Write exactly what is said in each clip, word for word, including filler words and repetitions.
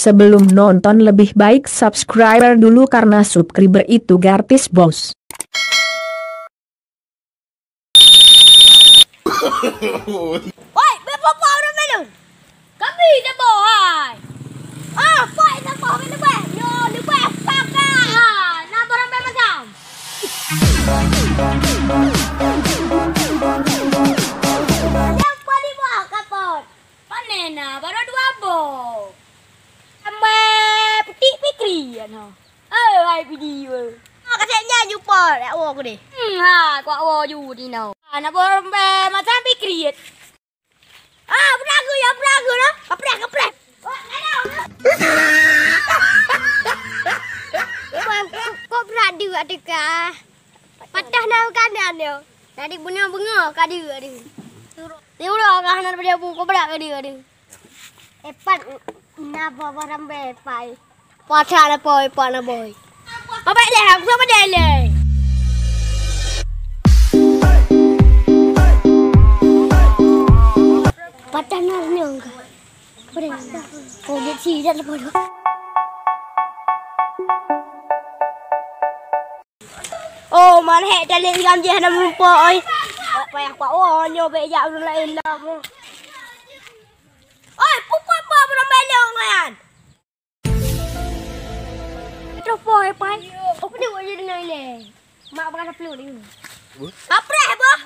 Sebelum nonton, lebih baik subscriber dulu karena subscriber itu gratis, Bos. Woi, beupoh-poh ureueng Bandung. Kami saboh hai. Ah, pok saboh keu leubeh. Nyoe leubeh pakak. Ah, na barang bèe macam. Nyang paling wah kapot. Pane na, baru dua boh. Sampai putik pikri ya no. Eh, hai pidi we. Ah, kasek nyan jumpa dak wo keudeh. Hmm, ha, kuak wo ju di no. Ah, na barang bèe macam pikri. Ah, peurah geuh ya, peurah geuh lah. Kapreh, kapreh. Bang, kok, kok berat juga teuka? Patah na kanan dia. Tadi beungoh-beungoh ka dia tadi. Dia udah ka hana pada bu, kok berat ka dia tadi. Epat na apa barang bepai. Patah na poi, pat na boy. Apa leh, aku sama deh leh. Patah na nyong ka. Apa deh? Oh, dia sih dah lepas. Oh, man hek talek ngam jih hana meureumpok oi. Payah kuak, oh, nyoe bèk jak ureueng laén lom. Oi, pupuk apa barang bèe lôn nyan? Troh poh, eh, pai. Apa dia buat jadi ngai leh? Mak bakal peluh dia. Apreh, boh.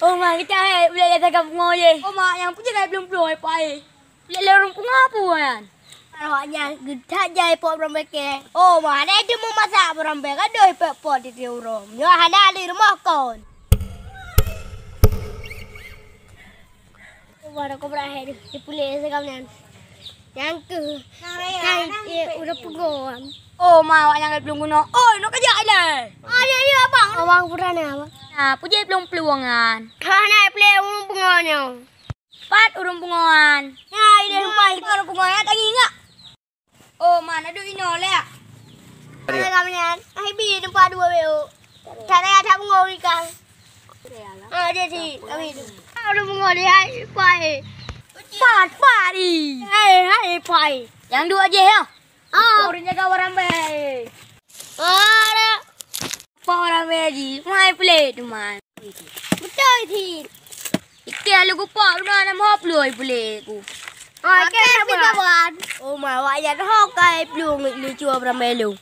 Oh, ma, kita hai, ulèe lé tagap pungo je. Oh, ma, nyang peujeuet hai plueng-plueng hai pai. Ulèe lé ureueng pungo apa nyan? Awak nyan geutat jai pok beurang bèe kèe. Oh, ma, ada itu memasak beurang bèe, gadoh ipek pot di ureueng. Nyoe hana di rumoh kon. Wah, dah kobra hai tu. Dipulih segam nyan. Nyang keuh. Nang raya, kai, nang eh, ipek udah ni. Peugom. Oh, ma, awak nyang plueng guna. Oi, nak kejak ilai. Ah, ya, ya, abang. Abang pura ni, abang. Nah, pujai plueng-pluengan. Hah, nak play ureueng pungo nyoe. Pat ureueng pungoan. Ya, ini rumah itu ureueng pungoan, tak ingat. Oh, mana duit ino leh? Ada kami nyan. Hai bi tempat dua beu. Tak ada, ada pungo ikan. Ah, dia si, kami tu. Ada pungo dia, hai, pai. Pat, pat, i. Hai, hai, pai. Yang dua je ya. Ah. Orang jaga orang baik. Ada. Pak orang baik ji, mai peulét tu man. Beutôi cit. Ikeu lagu pak udah enam puluh peulét ku. Ah, oke, sabar. Oh, ma, awak nyan ho kai plueng lucu orang baik lu.